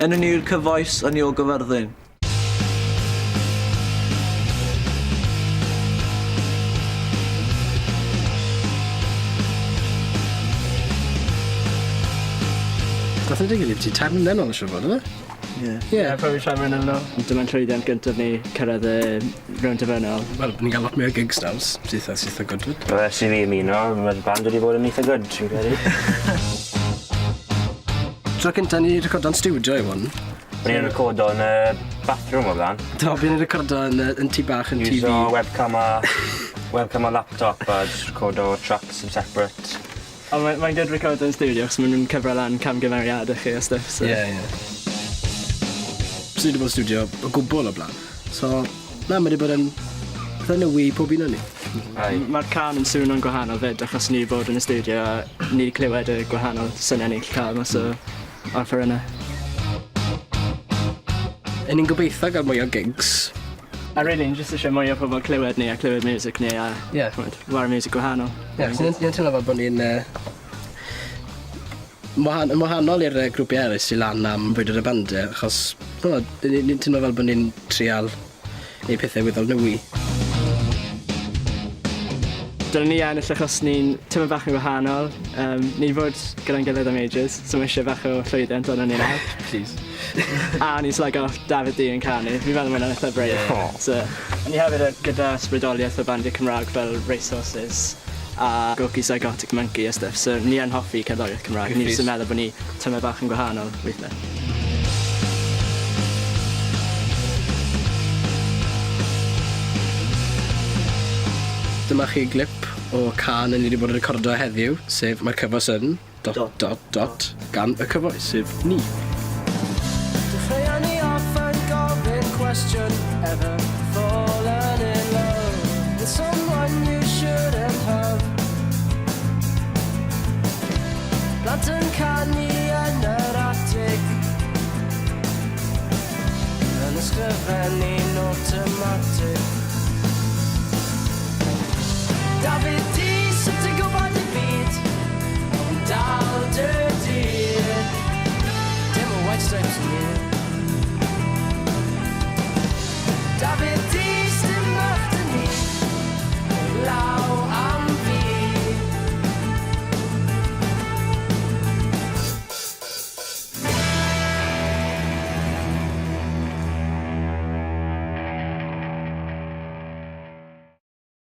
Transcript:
Enw ni yw'r Cyfoes a ni o Gyfyrddin. Nath e digwydd i ti tair mlynedd nôl siŵr o fod, yfe? Ie. Ie. Ie, probably tair mlynedd yn ôl. Dyma'n llwyddiant gyntaf ni cyrraedd y rownd derfynol. Wel, ni'n gael lot mwy o gigs nawr, sy'n eitha, sy'n eitha good 'fyd. Wel, ers i fi ymuno, ma'r band wedi bod yn eitha good, fi'n credu. Tro cynta ni recordo'n stiwdio yw hwn. O'n i'n recordo yn y bathroom o'r blaen. Do, buon ni'n recordo yn yy yn tŷ bach yn tŷ fi. Iwso webcam a webcam a laptop a jyst recordo tracks yn separate. Ond mae mae'n good recordo yn stiwdio achos ma' nw'n cyfro lan camgymeriade chi a stuff so. Ie ie. Swn i 'di bod yn stiwdio o gwbwl o'r bla'n. So, na, ma' 'di bod yn eitha newy i pob un o ni. Aye. Ma'r cân yn swno'n gwahanol 'fyd achos ni 'di bod yn y stiwdio a ni 'di clywed y gwahanol syne ni'n gallu ca'l mas o offeryne. 'Yn ni'n gobeitho ga'l mwy o gigs. A rili ni jyst isie mwy o pobol clywed ni a clywed miwsig ni a... Ie. ...ch'mod 'ware miwsig gwahanol. Ie, achos ni'n ni'n teimlo fel bo' ni'n yy wahan- yn wahanol i'r yy grwpie eryll sy lan am Brwydr y Bandie achos ch'mod 'dyn ni ni'n teimlo fel bo' ni'n trial neud pethe weddol newy. Dylen ni ennill achos ni'n teimlo bach yn gwahanol. Yym ni 'di bod gyda'n gilydd am ages so ma' isie bach o llwyddiant arnon ni nawr. Plîs. A ni'n slago off Dafydd Du yn canu. Fi'n meddwl ma' wnna'n itha brave. Ie. So ni hefyd yy gyda ysbrydolieth o bandie Cymra'g fel Racehorses a Gorky Zygotic Mynci a stuff so ni yn hoffi cerddoriaeth Cymra'g. Ni jyst yn meddwl bo' ni tymed bach yn gwahanol weithe. Dyma chi glip o cân 'yn ni 'di bod yn recordo heddiw, sef Mae'r Cyfoes Yn dot dot dot gan y Cyfoes, sef ni. Dechreuon ni off yn gofyn cwestiwn ever.